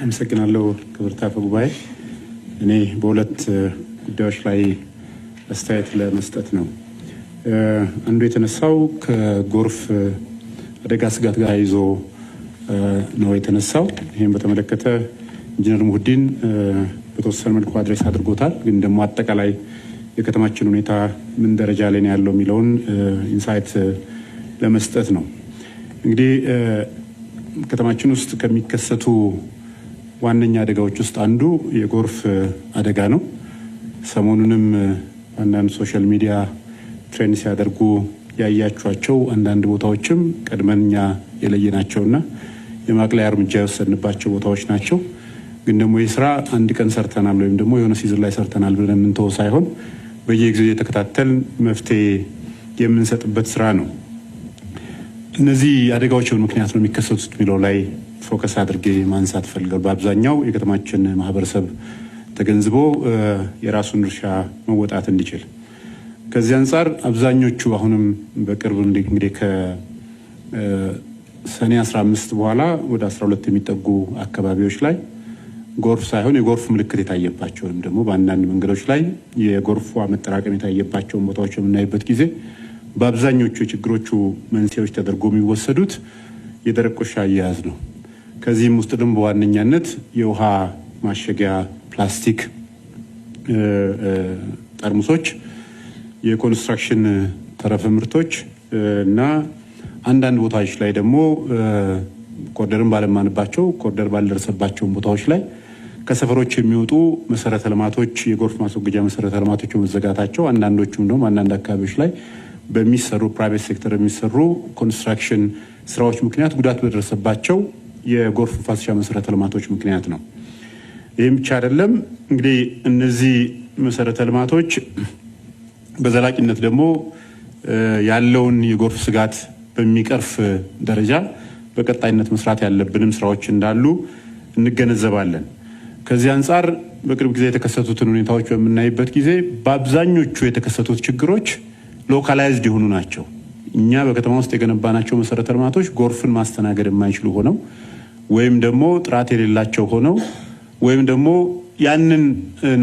አመሰግናለሁ ክብርት አፈ ጉባኤ። እኔ በሁለት ጉዳዮች ላይ አስተያየት ለመስጠት ነው። አንዱ የተነሳው ከጎርፍ አደጋ ስጋት ጋር ይዞ ነው የተነሳው። ይህም በተመለከተ ኢንጂነር ሙሁዲን በተወሰነ መልኩ address አድርጎታል። ግን ደግሞ አጠቃላይ የከተማችን ሁኔታ ምን ደረጃ ላይ ነው ያለው የሚለውን insight ለመስጠት ነው። እንግዲህ ከተማችን ውስጥ ከሚከሰቱ ዋነኛ አደጋዎች ውስጥ አንዱ የጎርፍ አደጋ ነው። ሰሞኑንም አንዳንድ social media trend ሲያደርጉ ያያችኋቸው አንዳንድ ቦታዎችም ቀድመን እኛ የለየናቸውና የማቅለያ እርምጃ የወሰድንባቸው ቦታዎች ናቸው። ግን ደግሞ ይህ ስራ አንድ ቀን ሰርተናል ወይም ደግሞ የሆነ season ላይ ሰርተናል ብለን የምንተወው ሳይሆን በየጊዜው እየተከታተልን መፍትሄ የምንሰጥበት ስራ ነው። እነዚህ አደጋዎች በምን ምክንያት ነው የሚከሰቱት የሚለው ላይ focus አድርጌ ማንሳት እፈልጋለሁ። በአብዛኛው የከተማችን ማህበረሰብ ተገንዝቦ የራሱን ድርሻ መወጣት እንዲችል። ከዚህ አንጻር አብዛኞቹ አሁንም በቅርብ እንግዲህ ከሰኔ 15 በኋላ ወደ 12 የሚጠጉ አካባቢዎች ላይ ጎርፍ ሳይሆን የጎርፍ ምልክት የታየባቸው ወይም ደግሞ በአንዳንድ መንገዶች ላይ የጎርፍ ውሃ መጠራቀም የታየባቸውን ቦታዎች በምናይበት ጊዜ በአብዛኞቹ የችግሮቹ መንስኤዎች ተደርጎ የሚወሰዱት የደረቅ ቆሻሻ አያያዝ ነው። ከዚህም ውስጥ ደግሞ በዋነኛነት የውሃ ማሸጊያ ፕላስቲክ ጠርሙሶች፣ የኮንስትራክሽን ተረፈ ምርቶች እና አንዳንድ ቦታዎች ላይ ደግሞ ኮሪደርን ባለማንባቸው፣ ኮሪደር ባልደረሰባቸውን ቦታዎች ላይ ከሰፈሮች የሚወጡ መሰረተ ልማቶች፣ የጎርፍ ማስወገጃ መሰረተ ልማቶች በመዘጋታቸው፣ አንዳንዶቹም ደግሞ አንዳንድ አካባቢዎች ላይ በሚሰሩ private sector የሚሰሩ construction ስራዎች ምክንያት ጉዳት በደረሰባቸው የጎርፍ ማፋሰሻ መሰረተ ልማቶች ምክንያት ነው። ይህም ብቻ አይደለም። እንግዲህ እነዚህ መሰረተ ልማቶች በዘላቂነት ደግሞ ያለውን የጎርፍ ስጋት በሚቀርፍ ደረጃ በቀጣይነት መስራት ያለብንም ስራዎች እንዳሉ እንገነዘባለን። ከዚህ አንጻር በቅርብ ጊዜ የተከሰቱትን ሁኔታዎች በምናይበት ጊዜ በአብዛኞቹ የተከሰቱት ችግሮች localized የሆኑ ናቸው። እኛ በከተማ ውስጥ የገነባናቸው መሰረተ ልማቶች ጎርፍን ማስተናገድ የማይችሉ ሆነው ወይም ደግሞ ጥራት የሌላቸው ሆነው ወይም ደግሞ ያንን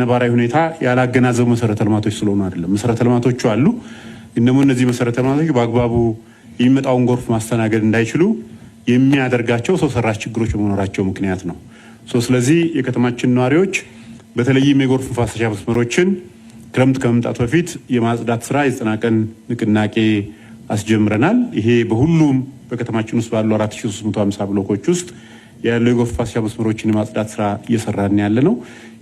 ነባራዊ ሁኔታ ያላገናዘቡ መሰረተ ልማቶች ስለሆኑ አይደለም። መሰረተ ልማቶቹ አሉ፣ ግን ደግሞ እነዚህ መሰረተ ልማቶች በአግባቡ የሚመጣውን ጎርፍ ማስተናገድ እንዳይችሉ የሚያደርጋቸው ሰው ሰራሽ ችግሮች በመኖራቸው ምክንያት ነው። ስለዚህ የከተማችን ነዋሪዎች በተለይም የጎርፍ ማፋሰሻ መስመሮችን ክረምት ከመምጣቱ በፊት የማጽዳት ስራ የ90 ቀን ንቅናቄ አስጀምረናል። ይሄ በሁሉም በከተማችን ውስጥ ባሉ 4350 ብሎኮች ውስጥ ያለው የጎርፍ ማፋሰሻ መስመሮችን የማጽዳት ስራ እየሰራን ያለ ነው።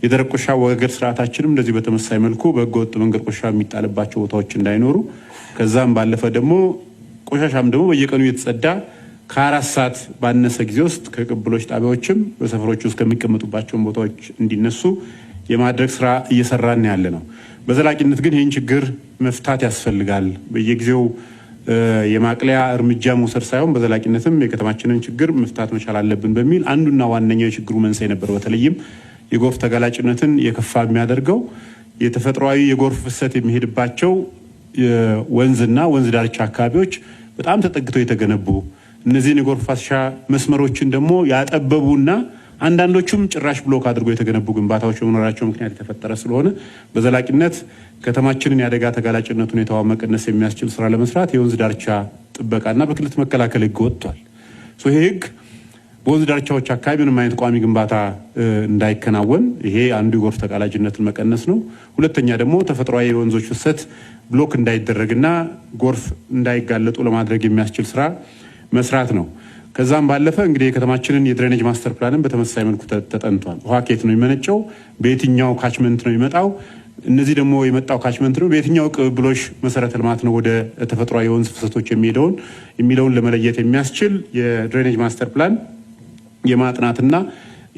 የደረቅ ቆሻሻ አወጋገድ ስርዓታችንም እንደዚህ በተመሳሳይ መልኩ በህገወጥ መንገድ ቆሻሻ የሚጣልባቸው ቦታዎች እንዳይኖሩ፣ ከዛም ባለፈ ደግሞ ቆሻሻም ደግሞ በየቀኑ እየተጸዳ ከ4 ሰዓት ባነሰ ጊዜ ውስጥ ከቅብብሎሽ ጣቢያዎችም በሰፈሮች ውስጥ ከሚቀመጡባቸውን ቦታዎች እንዲነሱ የማድረግ ስራ እየሰራን ያለ ነው። በዘላቂነት ግን ይህን ችግር መፍታት ያስፈልጋል። በየጊዜው የማቅለያ እርምጃ መውሰድ ሳይሆን በዘላቂነትም የከተማችንን ችግር መፍታት መቻል አለብን በሚል አንዱና ዋነኛው የችግሩ መንስኤ ነበር። በተለይም የጎርፍ ተጋላጭነትን የከፋ የሚያደርገው የተፈጥሯዊ የጎርፍ ፍሰት የሚሄድባቸው ወንዝና ወንዝ ዳርቻ አካባቢዎች በጣም ተጠግተው የተገነቡ፣ እነዚህን የጎርፍ ማፋሰሻ መስመሮችን ደግሞ ያጠበቡና አንዳንዶቹም ጭራሽ block አድርጎ የተገነቡ ግንባታዎች በመኖራቸው ምክንያት የተፈጠረ ስለሆነ በዘላቂነት ከተማችንን የአደጋ ተጋላጭነት ሁኔታዋን መቀነስ የሚያስችል ስራ ለመስራት የወንዝ ዳርቻ ጥበቃና ብክለት መከላከል ህግ ወጥቷል። ይሄ ህግ በወንዝ ዳርቻዎች አካባቢ ምንም አይነት ቋሚ ግንባታ እንዳይከናወን፣ ይሄ አንዱ የጎርፍ ተጋላጭነትን መቀነስ ነው። ሁለተኛ ደግሞ ተፈጥሯዊ የወንዞች ፍሰት block እንዳይደረግና ጎርፍ እንዳይጋለጡ ለማድረግ የሚያስችል ስራ መስራት ነው። ከዛም ባለፈ እንግዲህ የከተማችንን የ drainage master plan ን በተመሳሳይ መልኩ ተጠንቷል። ውሃ ከየት ነው የሚመነጨው? በየትኛው catchment ነው የሚመጣው? እነዚህ ደግሞ የመጣው catchment ነው በየትኛው ቅብብሎሽ መሰረተ ልማት ነው ወደ ተፈጥሯዊ የወንዝ ፍሰቶች የሚሄደውን የሚለውን ለመለየት የሚያስችል የ drainage master plan የማጥናትና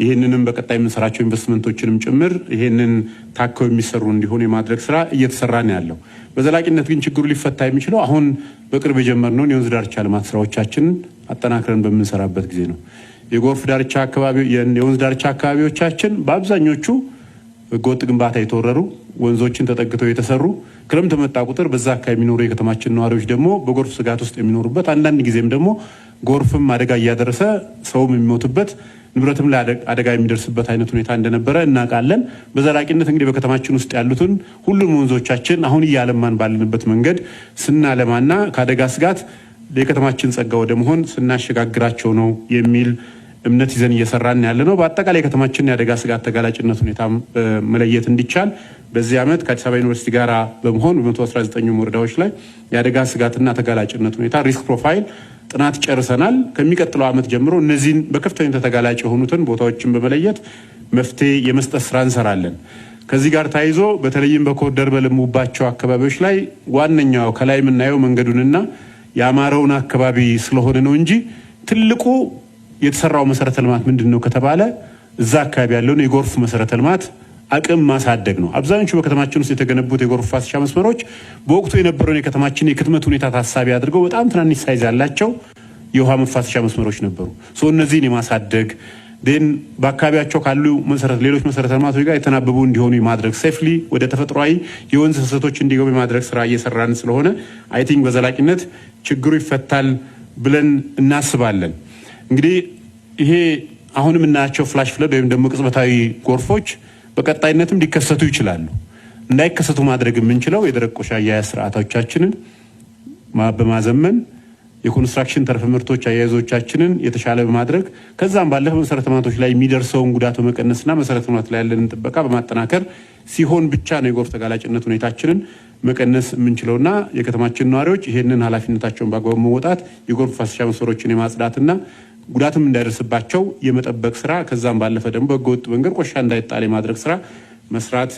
ይህንንም በቀጣይ የምንሰራቸው ኢንቨስትመንቶችንም ጭምር ይህንን ታከው የሚሰሩ እንዲሆኑ የማድረግ ስራ እየተሰራ ነው ያለው። በዘላቂነት ግን ችግሩ ሊፈታ የሚችለው አሁን በቅርብ የጀመርነውን የወንዝ ዳርቻ ልማት ስራዎቻችንን አጠናክረን በምንሰራበት ጊዜ ነው። የጎርፍ ዳርቻ አካባቢ የወንዝ ዳርቻ አካባቢዎቻችን በአብዛኞቹ ህገወጥ ግንባታ የተወረሩ፣ ወንዞችን ተጠግተው የተሰሩ፣ ክረምት መጣ ቁጥር በዛ አካባቢ የሚኖሩ የከተማችን ነዋሪዎች ደግሞ በጎርፍ ስጋት ውስጥ የሚኖሩበት፣ አንዳንድ ጊዜም ደግሞ ጎርፍም አደጋ እያደረሰ ሰውም የሚሞትበት ንብረትም ላይ አደጋ የሚደርስበት አይነት ሁኔታ እንደነበረ እናውቃለን። በዘላቂነት እንግዲህ በከተማችን ውስጥ ያሉትን ሁሉም ወንዞቻችን አሁን እያለማን ባለንበት መንገድ ስናለማና ከአደጋ ስጋት የከተማችን ጸጋ ወደ መሆን ስናሸጋግራቸው ነው የሚል እምነት ይዘን እየሰራን ያለ ነው። በአጠቃላይ የከተማችን የአደጋ ስጋት ተጋላጭነት ሁኔታ መለየት እንዲቻል በዚህ ዓመት ከአዲስ አበባ ዩኒቨርሲቲ ጋር በመሆን በ119 ወረዳዎች ላይ የአደጋ ስጋትና ተጋላጭነት ሁኔታ risk profile ጥናት ጨርሰናል። ከሚቀጥለው ዓመት ጀምሮ እነዚህን በከፍተኛ ተጋላጭ የሆኑትን ቦታዎችን በመለየት መፍትሄ የመስጠት ስራ እንሰራለን። ከዚህ ጋር ተያይዞ በተለይም በኮሪደር በለሙባቸው አካባቢዎች ላይ ዋነኛው ከላይ የምናየው መንገዱንና ያማረውን አካባቢ ስለሆነ ነው እንጂ ትልቁ የተሰራው መሰረተ ልማት ምንድን ነው ከተባለ እዛ አካባቢ ያለውን የጎርፍ መሰረተ ልማት አቅም ማሳደግ ነው። አብዛኞቹ በከተማችን ውስጥ የተገነቡት የጎርፍ ማፋሰሻ መስመሮች በወቅቱ የነበረውን የከተማችን የክትመት ሁኔታ ታሳቢ አድርገው በጣም ትናንሽ size ያላቸው የውሃ መፋሰሻ መስመሮች ነበሩ። So እነዚህን የማሳደግ፣ then በአካባቢያቸው ካሉ ሌሎች መሰረተ ልማቶች ጋር የተናበቡ እንዲሆኑ የማድረግ፣ safely ወደ ተፈጥሯዊ የወንዝ ፍሰቶች እንዲገቡ የማድረግ ስራ እየሰራን ስለሆነ I think በዘላቂነት ችግሩ ይፈታል ብለን እናስባለን። እንግዲህ ይሄ አሁን የምናያቸው flash flood ወይም ደግሞ ቅጽበታዊ ጎርፎች በቀጣይነትም ሊከሰቱ ይችላሉ። እንዳይከሰቱ ማድረግ የምንችለው የደረቅ ቆሻሻ አያያዝ ስርዓቶቻችንን በማዘመን፣ የኮንስትራክሽን ተረፈ ምርቶች አያያዞቻችንን የተሻለ በማድረግ፣ ከዛም ባለፈ መሰረተ ልማቶች ላይ የሚደርሰውን ጉዳት በመቀነስና መሰረተ ልማት ላይ ያለንን ጥበቃ በማጠናከር ሲሆን ብቻ ነው የጎርፍ ተጋላጭነት ሁኔታችንን መቀነስ የምንችለውና የከተማችን ነዋሪዎች ይሄንን ኃላፊነታቸውን በአግባቡ መወጣት፣ የጎርፍ ማፋሰሻ መስመሮችን የማጽዳትና ጉዳትም እንዳይደርስባቸው የመጠበቅ ስራ፣ ከዛም ባለፈ ደግሞ በህገወጥ መንገድ ቆሻሻ እንዳይጣል የማድረግ ስራ መስራት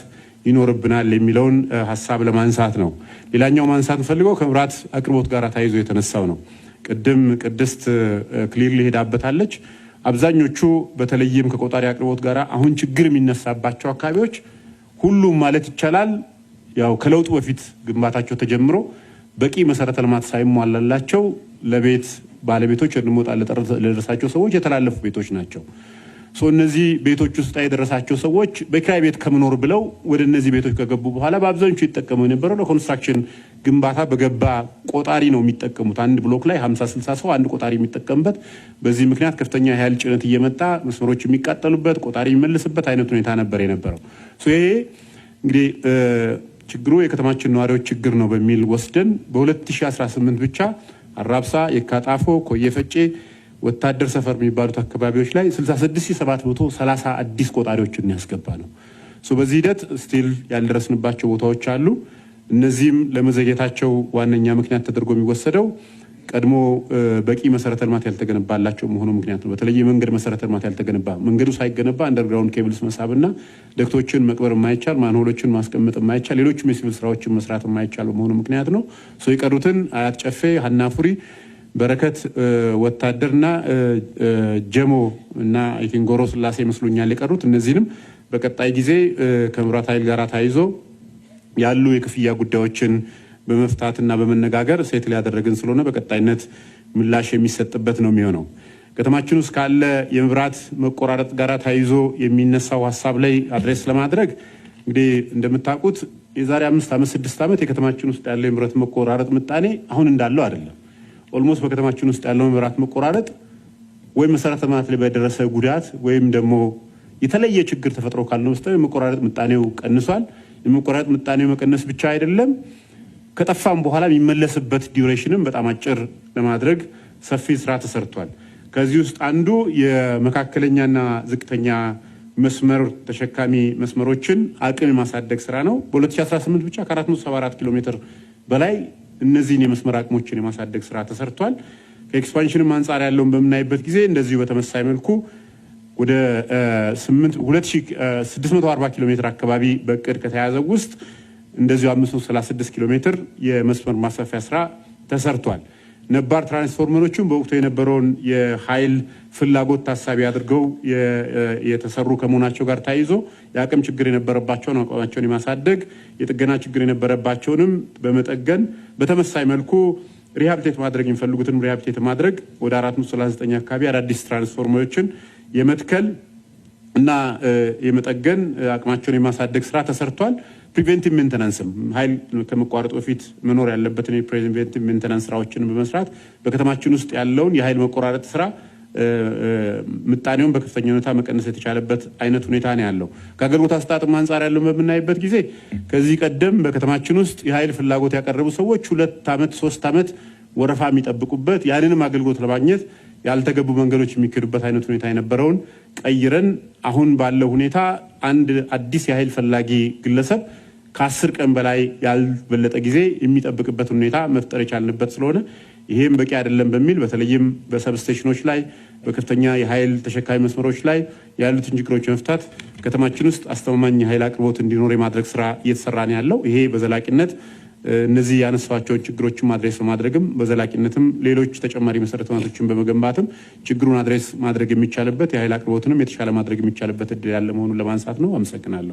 ይኖርብናል የሚለውን ሀሳብ ለማንሳት ነው። ሌላኛው ማንሳት የምፈልገው ከመብራት አቅርቦት ጋር ተያይዞ የተነሳው ነው። ቅድም ቅድስት clearly ሄዳበታለች። አብዛኞቹ በተለይም ከቆጣሪ አቅርቦት ጋር አሁን ችግር የሚነሳባቸው አካባቢዎች ሁሉም ማለት ይቻላል ያው ከለውጡ በፊት ግንባታቸው ተጀምሮ በቂ መሰረተ ልማት ሳይሟላላቸው ለቤት ባለቤቶች ወይም ደግሞ ለደረሳቸው ሰዎች የተላለፉ ቤቶች ናቸው። So እነዚህ ቤቶች ውስጥ የደረሳቸው ሰዎች በኪራይ ቤት ከመኖር ብለው ወደ እነዚህ ቤቶች ከገቡ በኋላ በአብዛኞቹ ይጠቀሙ የነበረው ለኮንስትራክሽን ግንባታ በገባ ቆጣሪ ነው የሚጠቀሙት። አንድ ብሎክ ላይ 50 60 ሰው አንድ ቆጣሪ የሚጠቀምበት፣ በዚህ ምክንያት ከፍተኛ የኃይል ጭነት እየመጣ መስመሮች የሚቃጠሉበት፣ ቆጣሪ የሚመልስበት አይነት ሁኔታ ነበር የነበረው። So ይሄ እንግዲህ ችግሩ የከተማችን ነዋሪዎች ችግር ነው በሚል ወስደን በ2018 ብቻ አራብሳ፣ የካጣፎ፣ ኮዬ ፈጬ፣ ወታደር ሰፈር የሚባሉት አካባቢዎች ላይ 66730 አዲስ ቆጣሪዎችን ያስገባ ነው። So በዚህ ሂደት still ያልደረስንባቸው ቦታዎች አሉ። እነዚህም ለመዘግየታቸው ዋነኛ ምክንያት ተደርጎ የሚወሰደው ቀድሞ በቂ መሰረተ ልማት ያልተገነባላቸው መሆኑ ምክንያት ነው። በተለይ የመንገድ መሰረተ ልማት ያልተገነባ፣ መንገዱ ሳይገነባ underground cables መሳብና duct ኦችን መቅበር የማይቻል፣ manhole ኦችን ማስቀመጥ የማይቻል፣ ሌሎችም የሲቪል ስራዎችን መስራት የማይቻል በመሆኑ ምክንያት ነው። So የቀሩትን አያት ጨፌ፣ ሀናፉሪ፣ በረከት፣ ወታደርና ጀሞ እና I think ጎሮ ስላሴ ይመስሉኛል የቀሩት። እነዚህንም በቀጣይ ጊዜ ከመብራት ኃይል ጋር ተያይዞ ያሉ የክፍያ ጉዳዮችን በመፍታትና በመነጋገር settle ያደረግን ስለሆነ በቀጣይነት ምላሽ የሚሰጥበት ነው የሚሆነው። ከተማችን ውስጥ ካለ የመብራት መቆራረጥ ጋር ተያይዞ የሚነሳው ሀሳብ ላይ address ለማድረግ እንግዲህ እንደምታውቁት የዛሬ 5 ዓመት፣ 6 ዓመት የከተማችን ውስጥ ያለው የመብራት መቆራረጥ ምጣኔ አሁን እንዳለው አይደለም። Almost በከተማችን ውስጥ ያለው መብራት መቆራረጥ ወይም መሰረተ ልማት ላይ በደረሰ ጉዳት ወይም ደግሞ የተለየ ችግር ተፈጥሮ ካልሆነ በስተቀር የመቆራረጥ ምጣኔው ቀንሷል። የመቆራረጥ ምጣኔው መቀነስ ብቻ አይደለም፣ ከጠፋም በኋላ የሚመለስበት duration ም በጣም አጭር ለማድረግ ሰፊ ስራ ተሰርቷል። ከዚህ ውስጥ አንዱ የመካከለኛና ዝቅተኛ መስመር ተሸካሚ መስመሮችን አቅም የማሳደግ ስራ ነው። በ2018 ብቻ ከ474 ኪሎ ሜትር በላይ እነዚህን የመስመር አቅሞችን የማሳደግ ስራ ተሰርቷል። ከ expansion ም አንጻር ያለውን በምናይበት ጊዜ እንደዚሁ በተመሳሳይ መልኩ ወደ 640 ኪሎ ሜትር አካባቢ በእቅድ ከተያዘው ውስጥ እንደዚሁ 536 ኪሎ ሜትር የመስመር ማስፋፊያ ስራ ተሰርቷል። ነባር ትራንስፎርመሮቹም በወቅቱ የነበረውን የኃይል ፍላጎት ታሳቢ አድርገው የተሰሩ ከመሆናቸው ጋር ተያይዞ የአቅም ችግር የነበረባቸውን አቅማቸውን የማሳደግ፣ የጥገና ችግር የነበረባቸውንም በመጠገን፣ በተመሳሳይ መልኩ rehabilitate ማድረግ የሚፈልጉትንም rehabilitate ማድረግ፣ ወደ 439 አካባቢ አዳዲስ ትራንስፎርመሮችን የመትከል እና የመጠገን፣ አቅማቸውን የማሳደግ ስራ ተሰርቷል። Preventive maintenance ም ኃይል ከመቋረጡ በፊት መኖር ያለበትን የ preventive maintenance ስራዎችን በመስራት በከተማችን ውስጥ ያለውን የኃይል መቆራረጥ ስራ ምጣኔውን በከፍተኛ ሁኔታ መቀነስ የተቻለበት አይነት ሁኔታ ነው ያለው። ከአገልግሎት አሰጣጥም አንጻር ያለውን በምናይበት ጊዜ ከዚህ ቀደም በከተማችን ውስጥ የኃይል ፍላጎት ያቀረቡ ሰዎች 2 ዓመት፣ 3 ዓመት ወረፋ የሚጠብቁበት፣ ያንንም አገልግሎት ለማግኘት ያልተገቡ መንገዶች የሚካሄዱበት አይነት ሁኔታ የነበረውን ቀይረን አሁን ባለው ሁኔታ አንድ አዲስ የኃይል ፈላጊ ግለሰብ ከ10 ቀን በላይ ያልበለጠ ጊዜ የሚጠብቅበትን ሁኔታ መፍጠር የቻልንበት ስለሆነ፣ ይሄም በቂ አይደለም በሚል በተለይም በ substation ኖች ላይ፣ በከፍተኛ የኃይል ተሸካሚ መስመሮች ላይ ያሉትን ችግሮች መፍታት ከተማችን ውስጥ አስተማማኝ የኃይል አቅርቦት እንዲኖር የማድረግ ስራ እየተሰራ ነው ያለው። ይሄ በዘላቂነት እነዚህ ያነሷቸውን ችግሮችን address በማድረግም፣ በዘላቂነትም ሌሎች ተጨማሪ መሰረተ ልማቶችን በመገንባትም ችግሩን address ማድረግ የሚቻልበት፣ የኃይል አቅርቦትንም የተሻለ ማድረግ የሚቻልበት እድል ያለ መሆኑን ለማንሳት ነው። አመሰግናለሁ።